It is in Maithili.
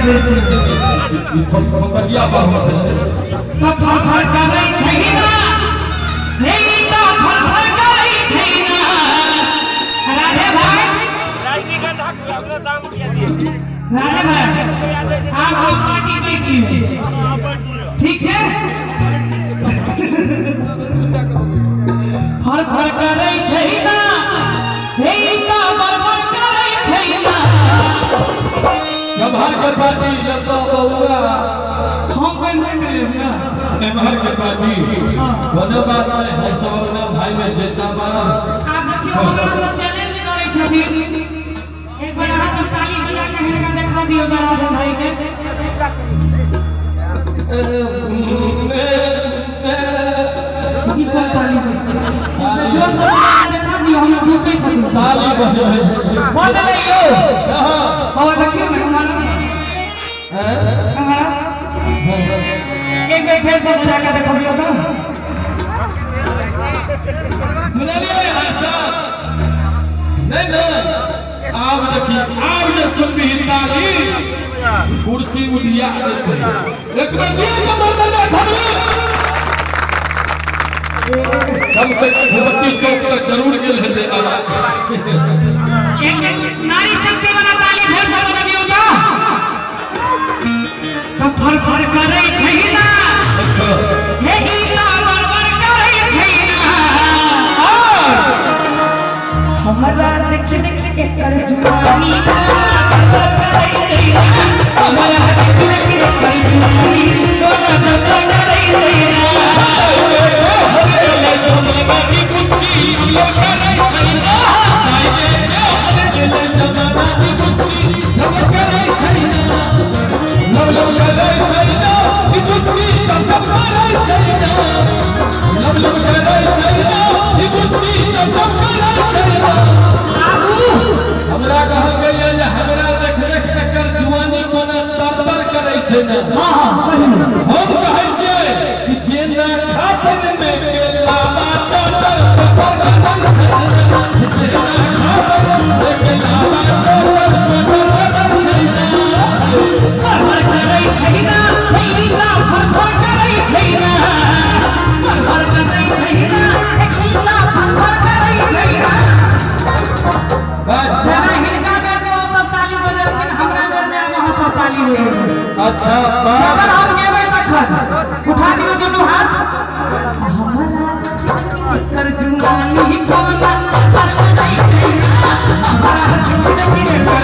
दै छै। ई थोकटिया बाबू भेलै। तऽ फर फर करै छै ना, हे ई तऽ फर फर करै छै ना। राधे भाई, राधे भाई, आब हम पार्टी बैठ लियौ, ठीक छै? फर फर करै छै ना, हे ई तऽ बड़ करै छै ना। एम्हर के पार्टी जतऽ बउआ। हम कोई नहीं मिले ना। एम्हर के पार्टी, कोनो बात नहीं, हम सब अपना भाई में जितना मानब। आब देखियौ, हमरा से चैलेंज करै छथिन। एक बार अहाँ सब ताली बजा के हिनका देखा दियौ तऽ राधे भाई के। ई कोन ताली बजै? जोर से बजा के देखा दियौ, हमरा घुसै छथिन। ताली बजे। भऽ गेलै यौ। बाबा, देखियौ ने हमारा हमारा। एक बेर फेर से बजा के देखबियौ तऽ। सुनलियै अहाँ सब? नहीं नहीं, आब देखी, आब जे सुनबी ताली, कुर्सी उधिया देतै। एक बेर दियौ तऽ मर्दन खबरी। कम से कम भगवती चौक तक जरूर गेल हेतै आवाज। एक बेर नारी शक्ति वाला ताली फेर से बजबियौ तऽ। तऽ फर फर करै छै ना, हे ई तऽ बड़बड़ करै छै ना। हमरा देख देख एकर जुआनी कोना बड़बड़ करै छै ना। हमरा देख देख एकर जुआनी कोना बड़बड़ करै छै ना। आगू। हमरा कहल गेल जे हमरा देख देख एकर जुआनी कोना तर तर करै छै ने। हाँ हाँ सही। हम कहै छियै कि जे ना खातन में के लावा चटर चटर करै छै, जे ना खातन में के लावा चटर चटर करै छै ना। फर करै छै ना, हे ई तऽ फर फर करै छै ना। फर फर करै छै ना, हे ई तऽ फर फर करै छै ना। बस। जेना हिनका बेर में ओ सब ताली बजेलखिन, हमरा बेर में आब अहाँ सब ताली बजेबै। अच्छा बात। जखन हम गेबै तखन उठा दियौ दुनू हाथ। हमरा कर जुआनी कोना फर करै छै ना। हमरा देख देख एकर